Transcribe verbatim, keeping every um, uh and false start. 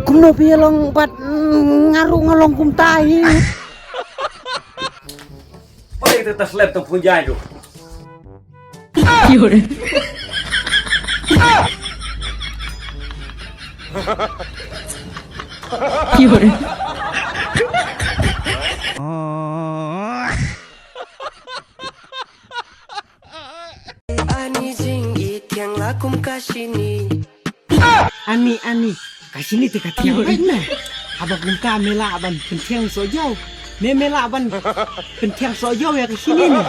Kumno phi ïa long bad, mm, nga ruh nga long kumta hi. Oi, te ta slep tang phun jai tu. Ani jingïeit ïa nga la kum ka shini. Ani, ani, ka shini te ka thiang beit me. Haba kumta me lah ban pynthiang sohjaw. Me, me lah ban pynthiang sohjaw ïa ka shini me.